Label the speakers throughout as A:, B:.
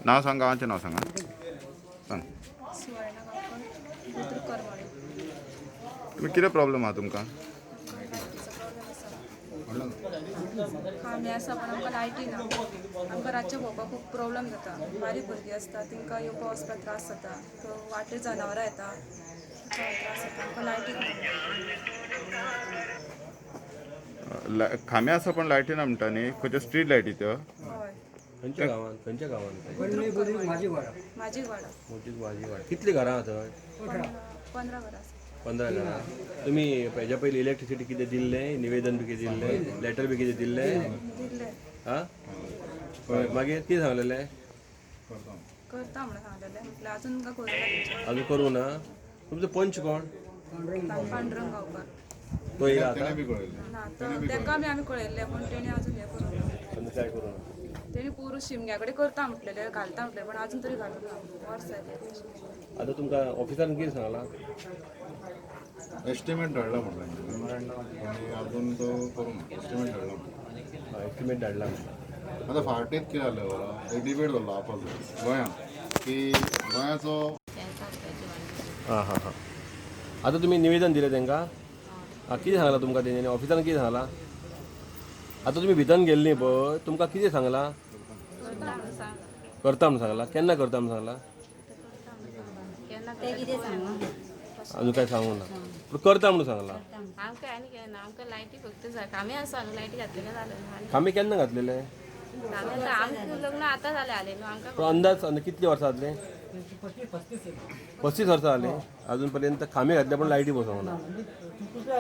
A: नांव सांग, गांवाचें नांव सांगा, सांग.
B: सुवर्णा गांवकर, बुद्रुक करमळे.
A: तुमी कितें प्रॉब्लम आहा तुमकां?
B: आमकां लायटीचो प्रॉब्लेम आसा. खांबे आसा पण आमकां लायटी ना. आमकां रातचें भोंवपाक खूब प्रॉब्लम जाता. बारीक भुरगीं आसता, तांकां येवपा वचपाक त्रास जाता. सो वाटेर जनावरां येता, त्रास जाता. आमकां लायटी ना.
A: खांबे आसा पण लायटी ना म्हणटा न्ही, खंयच्यो स्ट्रीट लायटी त्यो?
B: हय.
C: खंयच्या गांवांत, खंयच्या गांवांत?
B: बुद्रुक करमळे, माजीवाडा.
C: मोटीच माझी वाड. कितली घरां आहा थंय?
B: 15 घरां आसा.
C: 15 घरां. तुमी हेज्या पयलीं इलेक्ट्रिसिटी कितें दिल्लें, निवेदन बी कितें दिल्लें, लेटर बी कितें दिल्लें?
B: दिल्लें.
C: आं, हय. मागीर कितें सांगलेलें?
B: करता म्हणून सांगलेलें, म्हटल्यार अजून काय करूं ना तेंच्यानी.
C: अजून करूं ना. तुमचो पंच कोण?
B: पांडुरंग गांवकर.
C: तो येयला आतां?
B: ना, तो तेका आमी कळयल्लें, पूण तेणी अजून हें करूंक ना.
C: अजून काय करूं ना?
B: तेणी पोरू शिमग्या कडेन करता म्हटलेलें, घालता म्हटलें, पण अजून तरी घालूंक ना. वर्स जालें.
C: आतां तुमकां ऑफिसान कितें सांगलां?
D: एस्टिमेट धाडला म्हटलं आनी अजून तो करूंक ना. एस्टिमेट धाडला म्हटलं.
C: एस्टिमेट धाडला म्हणटा.
D: आतां फाटीत कितें जालें खबर, एक डिबेट जाल्लो आपाचो गोंयांत की गोंयाचो
C: हां हां हां. आतां तुमी निवेदन दिलें तांकां? आं, कितें सांगलां तुमकां तेंच्यांनी, ऑफिसान कितें सांगलां? आतां तुमी भितर गेल्लीं पळय, तुमकां कितें सांगलां? करता म्हणून सांगलां. केन्ना करता म्हणून सांगलां?
E: ते कितें सांगू?
C: अजून काय सांगू ना, पूण करता म्हणून सांगलां.
F: आमकां आनी कितें ना, आमकां लायटी फक्त जाय. खांबे आसा न्हू, लायटी घातलेले जालें न्हू. आनी
C: खांबे केन्ना घातलेले?
F: खांबे आतां आमकां लग्न आतां जालें आलें न्हू आमकां.
C: पूण अंदाज अंदाज कितली वर्सां जातली? 35 वर्सां जालीं, अजून पर्यंत खांबे घातले पण लायटी बसोवंक ना.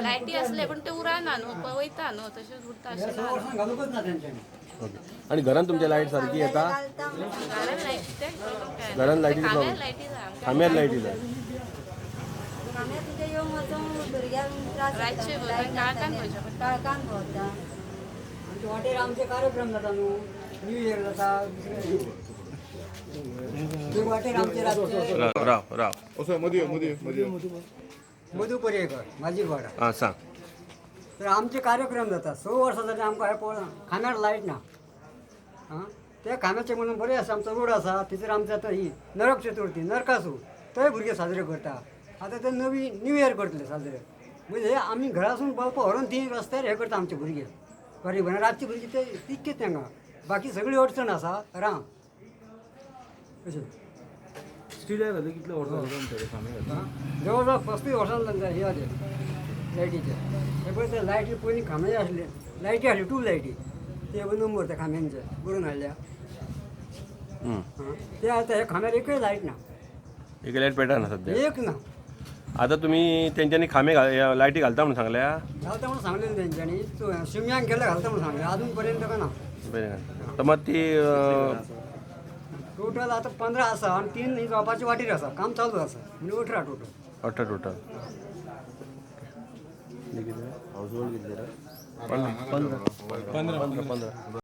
F: लायटी आसले पण ते उराना न्हू, वयता न्हू, तशेंच उरता अशें ना न्हू.
G: घालूकच ना तेंच्यांनी.
C: ओके, आनी घरान तुमच्या लायट सारकी येता?
F: घरान लायटी ते प्रॉब्लम काय ना.
C: घरान लायटी
F: खांब्यार
C: प्रॉब्लम.
F: लायटी जाय आमकां.
C: खांब्यार लायटी जाय.
E: आमी तुजे येवंक वचूंक भुरग्यांक त्रास जाता.
F: रातचें भोंवता,
E: लायट नासता.
F: काळखान भोंवचें पडटा.
E: काळखान भोंवता.
G: आमच्या वाटेर आमचे कार्यक्रम जाता न्हू, न्यू इयर जाता, दुसरे वाटेर आमचे रातचे.
C: राव राव राव.
A: असो मदीं यो, मदीं यो, मदीं यो.
G: मधू पर्येकर, माझी वाडा.
C: आं, सांग.
G: तर आमचे कार्यक्रम जाता, 6 वर्सां जालीं आमकां हें पळोवन खांब्यार लायट ना. आं, त्या खांब्याचे म्हणून बरें आसा. आमचो रोड आसा थंयसर आमचो आतां ही नरक चतुर्थी, नरकासूर तोय भुरगे साजरे करता. आतां ते नवी न्यू इयर करतले साजरे. म्हणजे हे आमी घरासून बल्ब व्हरून ती रस्त्यार हे करता आमचे भुरगे गरीब. आनी रातचे भुरगे ते तितकेच तांकां, बाकी सगळी अडचण आसा. राम अशें. जवळ जवळ 35 वर्सां जालीं हे जाले लायटीचे. हे पळय, ते लायटी पयलीं खांबे आसले, लायटी आसली, ट्यूब लायटी, ते नंबर त्या खांब्यांचे बरोवन हाडल्या. आं, ते आतां हे खांब्यार एकय लायट ना.
C: एक लायट पेटना सध्या?
G: एक ना.
C: आता तुम्ही तेंच्यांनी खांबे घाल, लायटी घालता म्हणून सांगल्या?
G: घालता म्हणून सांगलें तेंच्यांनी, शिमग्यांक गेले घालता म्हणून सांगलें, अजून पर्यंत का ना.
C: बरें, तर मग ती
G: टोटल आतां 15 आसा आनी 3 ही जावपाची वाटेर आसा, काम चालू आसा, म्हणजे 18 टोटल.
C: 18 टोटल. 15 15 15.